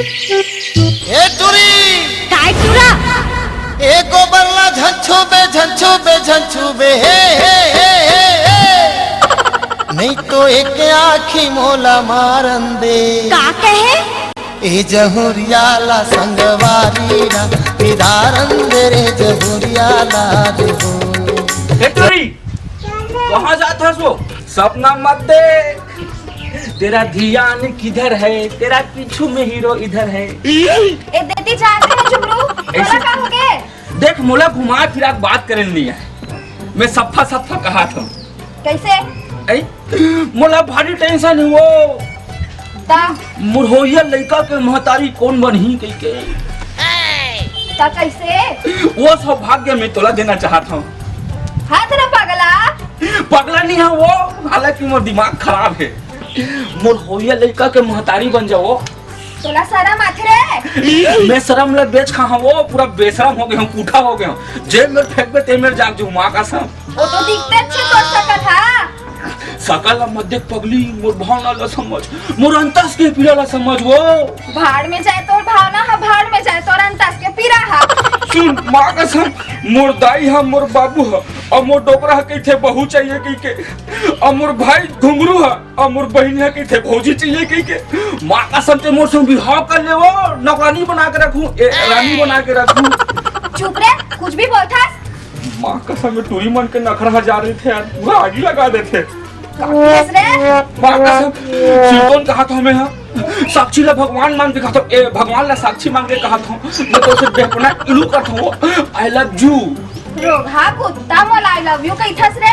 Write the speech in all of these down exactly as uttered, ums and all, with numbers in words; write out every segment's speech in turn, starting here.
ए टुरी! काय टुरा? ए गोबर ला झन छूबे, झन छूबे, झन छूबे, हे, हे, हे, हे, हे। नहीं तो एक आँखी मोला मारन दे। का कहे? ए जहुरिया ला संगवारी ला, निधारन दे रे जहुरिया ला रे हो। ए टुरी, कहाँ जात हस वो? सपना मत देख। तेरा ध्यान किधर है, तेरा पीछू में हीरो इधर है। ए देती जाते हैं झुमरू, ऐसे तोला का हो गे? देख, मोला घुमा फिरा के बात करे नहीं है, मैं सफा सफा कहा था। कैसे? ऐ, मोला भारी टेंशन है वो। ता? मुरहोइया लइका के महतारी कौन बनही कह के। ता कैसे? वो सौभाग्य मैं तोला देना चाहत हूँ। हाँ तेरा पगला। पगला नहीं है वो, हालांकि मोर दिमाग खराब है। मोर होइया लइका के महतारी बन जाओ। तोला शरम आथे रे? मैं शरम ले बेच खा हूँ वो, पूरा बेशरम हो गया हूँ, कूठा हो गया हूँ। जेल में फेंकबे ते मेर जाग जू माँ कसम। वो तो दिखते अच्छे तोर सकत हा। सकल ला मत देख पगली, मोर भावना ला समझ, मोर अंतस के पीड़ा ला समझ वो। भाड़ में जाए तोर भावना हा, भाड़ में जाए तोर अंतस के पीड़ा हा। सुन माँ कसम, मोर दाई हा, मोर बाबू हा, अउ मोर डोकरा हा कहिथे बहू चाहिए कहिके, अउ मोर भाई घुंघरू हा, अउ मोर बहिनी हा कहिथे भौजी चाहिए कहिके। माँ कसम ते मोर संग बिहाव कर ले वो, नौकरानी बना के रखूं, ए, रानी बना के रखूं। चुप रे, कुछ भी बोलथस। माँ कसम, ये टूरी मन के नखरा हजार रहिथे यार, पूरा आगी लगा देथे। का कहिस रे? माँ कसम, सिरतोन कहा था मैं, हाँ। साक्षी ला भगवान मान के कहा था, ए, भगवान ला साक्षी मान के कहा था। मैं तो उसे बेपना इलू कर था वो, I love you। रोगहा कुत्ता मोला I love you कहिथस रे।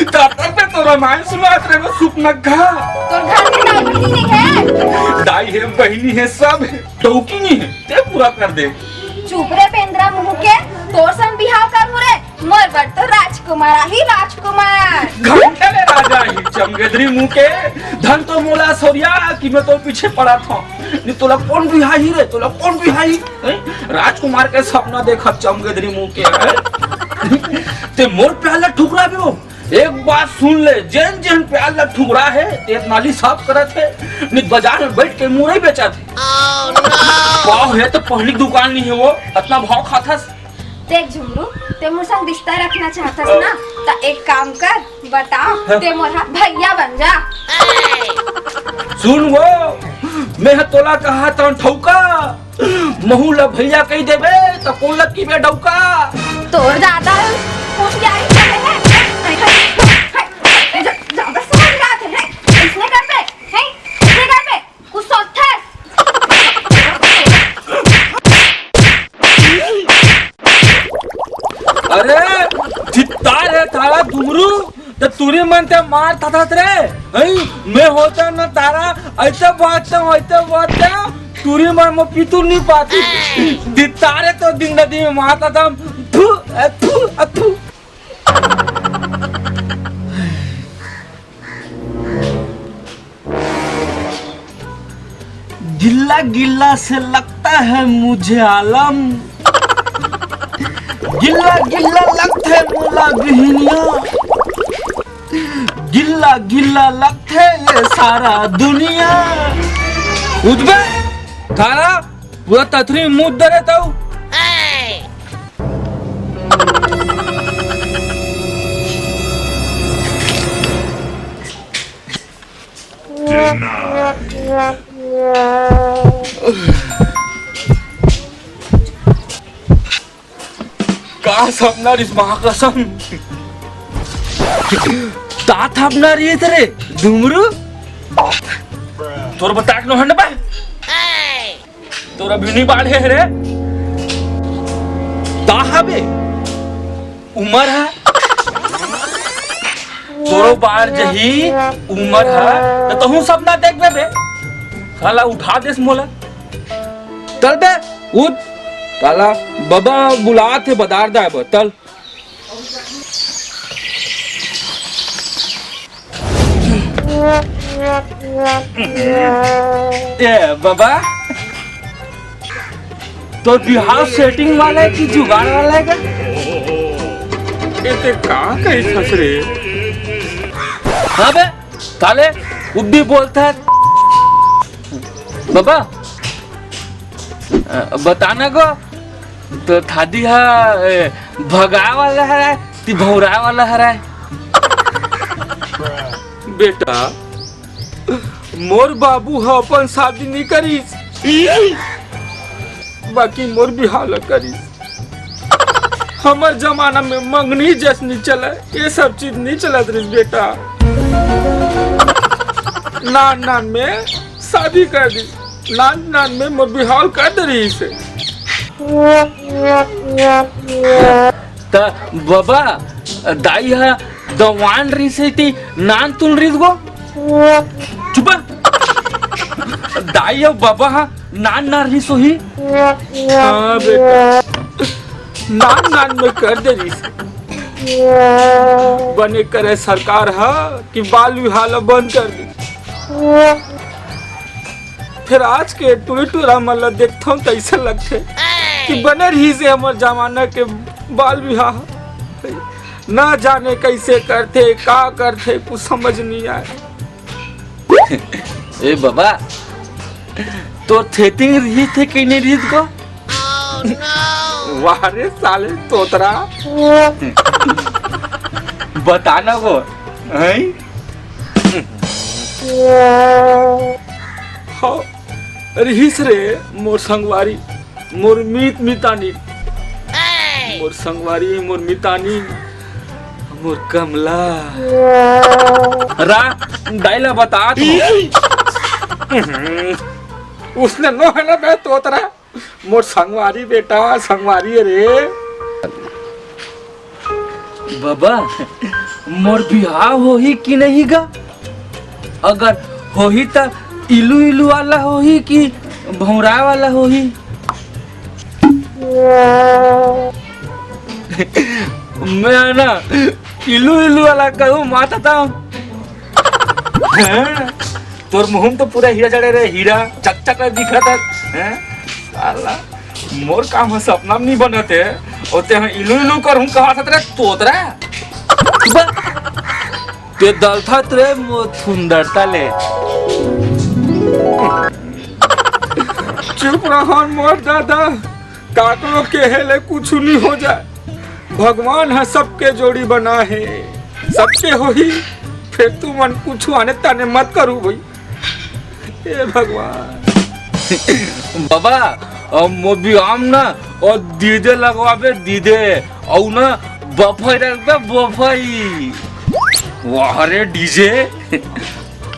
ताता पे तो रामायण सुनात रे, वो सुपना घा। तोर घर में दाई बहिनी नहीं है? दाई है, बहिनी है, सब है। डौकी नहीं है, ते पूरा कर दे। चुप रे पेंदरा मुंह के, तोर संग बिहाव करहूं रे, मोर बर तो राजकुमार आही, राजकुमार। घंटा ले राजा ही चमगेदरी मुंह के, धन तो मोला सौरिया कि मैं तो पीछे पड़ा था। नहीं तोला कौन बिहाही रे, तोला कौन बिहाही? हैं? राजकुमार के सपना देखा चमगेदरी मुंह के, हैं? ते मोर प्यार ला ठुकरा भी हो। एक बात सुन ले, जेन जेन प्यार ला ठुकरा है, ते नाली साफ करत है, नित बाजार में बैठ के मुरई बेचत है। पाव है तो पहली दुकान नहीं है वो, इतना भाव खाथस। देख झुमरू, ते मोर संग रिश्ता रखना चाहथस ना, त एक काम कर, बता, हाँ। ते मोर हा भैया बन जा। सुन वो, मैं ह तोला कहा तन ठौका, महू ला भैया कहि देबे, त कोन ला किबे डौका? तोर ज्यादा होशियारी करे है। ज-, ज्यादा समझ में आथे है। इसने कर पे, हैं? इसने कर पे, कुछ सोचथस? अरे, जित्ता रे थारा दुमरू, त तुरी मन ते मार थाथस रे, हई? मैं होता न तारा, ऐसे बात तो, ऐसे बात तो, तुरी मन मो पीतू नहीं पाती। दित्ता रे तो दिन नदी में मारता था, थू, ए, थू, ए, थू। गिल्ला गिल्ला से लगता है मुझे आलम, गिल्ला गिल्ला लगता है मोला बिहिनिया, गिल्ला गिल्ला लगता है ये सारा दुनिया। उठबे थारा पूरा तथरी मुद दे रे तऊ। का सपना रिस महाकसम? का सपना रिस रे दुमरू? तोर बताक नोहन बा। तोर अभी नहीं बाढ़े हे रे। ता हबे उमर हा। तोरो बाढ़ जही उमर हा, त तहूं सपना देखबे बे। साला उठा देस मोला। चल बे, उठ। साला बाबा बुलात हे बदार दाय बर। चल। ए बाबा, तो बिहाव सेटिंग वाला है कि जुगाड़ वाला है क्या? ए ते का कही ससुरे? हाँ बे, साले, उद्दी बोलता है। बाबा, अ, बता ना गो, तोर थादी ह, ए, भगाए वाला हरय कि भौंराए वाला हरय? बेटा, मोर बाबू ह अपन शादी नइ करिस, बाकी मोर बिहाव ल करिस। हमर जमाना में मंगनी जस नइ चलय, ये सब चीज नइ चलत रिहिस बेटा। नान नान में शादी कर दिस, नान नान में मोर बिहाव कर दे रिहिस। त बबा, दाई ह दवान रिहिस हे ती नान तुन रिहिस गो। चुप। दाई अउ बबा ह नान नान रिहिस होही। हाँ बेटा, नान नान में कर दे रिहिस। बने करे सरकार ह कि बाल विवाह ल बंद कर दी। फेर आज के टूरी टूरा मन ल देखथंव त अइसे लगथे कि बने रिहिस हे हमर जमाना के बाल विवाह। ना जाने कइसे करथे, का करथे, कुछ समझ नइ आय। ए बबा, तोर थेतिंग रिहिस हे कि नइ रिहिस गो? वाह रे साले तोतरा। बता ना गो, हैं? हाँ, रिहिस रे मोर संगवारी, मोर मीत मितानी, मोर संगवारी, मोर मितानी, मोर कमला। रा, दाई ला बता तू। उसने नो हे ना बे तोतरा, मोर संगवारी बेटा, संगवारी रे। बबा, मोर बिहाव होही कि नहीं गा? अगर होही त इलू इलू वाला होही कि भौंरा वाला होही? मैं ना इलू इलू वाला कहूँ माता था। हैं? तोर मुंह में तो पूरा हीरा जड़े रे, हीरा चकचक दिखत हे। हैं? साला, मोर काम ह सपना में नहीं बनत हे, अउ तें इलू इलू करहूँ कहा सत रे तोतरा। बा, ते दलथा रे मो थुंदरता ले। चुप रहन मोर दादा, काकरो केहे ले कुछु नहीं हो जाए। भगवान ह सबके जोड़ी बना हे, सबके होही। फेर तुमन कुछु आने ताने मत करू भाई। हे भगवान। बबा, अब मोर बिहाव ना, अउ DJ लगवाबे, DJ, अउ ना बफई रखबे, बफई। वाह रे DJ।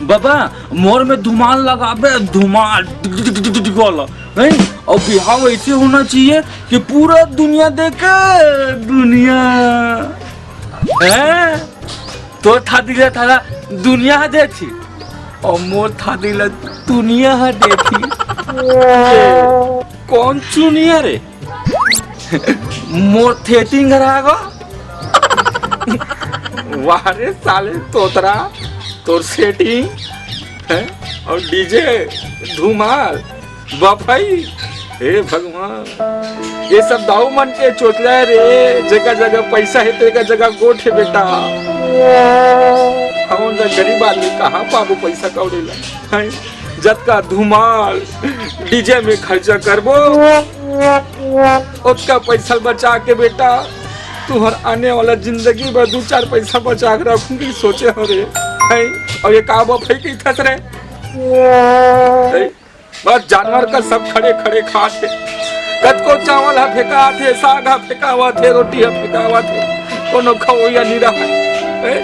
बबा, मोर में धुमाल लगाबे, धुमाल, टिक, टिक, टिक, टिक, टिक वाला, हैं? अउ बिहाव अइसे होना चाहिए कि पूरा दुनिया देखे, दुनिया। हैं? तोर थादी ला थाला दुनिया ह देखी, अउ मोर थादी ला दुनिया ह देखी। ए, कौन चुनिया रे? मोर थेतिंग हरा गो। वाह रे साले तोतरा, तोर सेटिंग, हैं? अउ DJ धुमाल, बफई, हे भगवान, ये सब दाऊ मन के चोचला रे। जेकर जगह पैसा हे, तेकर जगह गोठ हे बेटा। हमन जग गरीब आदमी कहाँ पाबो पैसा कौड़ी ला, हैं? जतका धुमाल DJ में खर्चा करबो, ओतका पैसा बचा के बेटा, तुहर आने वाला जिंदगी बर दू चार पैसा बचा के रखूंगी, सोचे हो रे। हैं? अउ ये का बफई कहिथस रे? हैं? बस जानवर का सब खड़े खड़े खात हे। कतको चावल ह फेंकात हे, साग ह फेंकावत हे, रोटी ह फेंकावत हे, कोनो खवइया नइ रहय। हैं?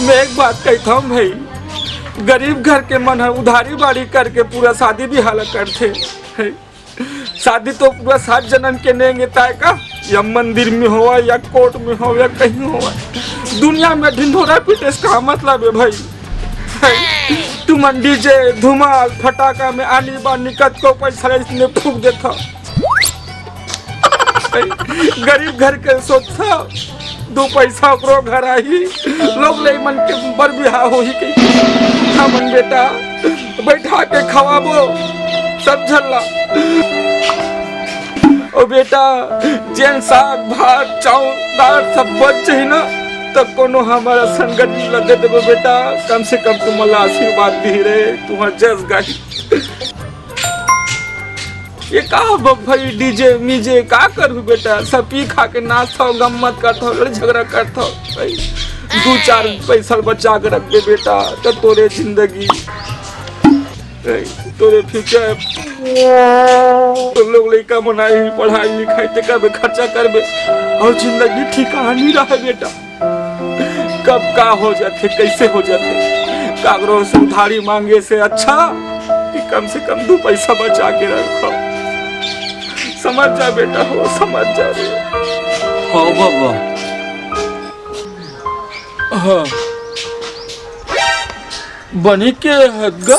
मैं एक बात कहिथंव भाई, गरीब घर के मन ह उधारी बाड़ी करके पूरा शादी बिहाव ल करथे। शादी तो पूरा सात जनम के नेंग हे, ताय का? या मंदिर में होवय, या कोर्ट में होवय, या कहीं होवय, दुनिया में ढिंढोरा पीटे से का मतलब हे भाई? तुमन DJ, धुमाल, फटाका में आनी बानी कतको पैसा इसने फूंक देथव। गरीब घर के सोचथव, दू पैसा ओकरो घर आही, लोग ले मन के बर बिहाव होही के। हमन बेटा बैठा के खवाबो सब झन ला। ओ बेटा, जेन साग भात चाउर दाल सब बच जाही ना, त कोनो हमर असन गरीब ला दे देबो बेटा। कम से कम तुमन ला आशीर्वाद दिही रे, तुमन जस गाही। ये का बा भाई, डीजे मीजे का करहू बेटा? सब पी खा के नाचथव, गम्मत करथव, लड़ाई झगड़ा करथव। भाई, दू चार पैसा बचा के रख दे बेटा, त तोरे जिंदगी, भाई, तोरे फ्यूचर, तो लोग लइका मन आही, पढ़ाई लिखाई ते करबे, खर्चा करबे, अउ जिंदगी ठिकाना नहीं रहे बेटा। कब का हो जाथे, कैसे हो जाथे, काकरो से उधारी मांगे से अच्छा कि कम से कम दू पैसा बचा के रखो। समझ जा बेटा हो, समझ जा रे। हाँ बाबा। हाँ। बनी के हदगा।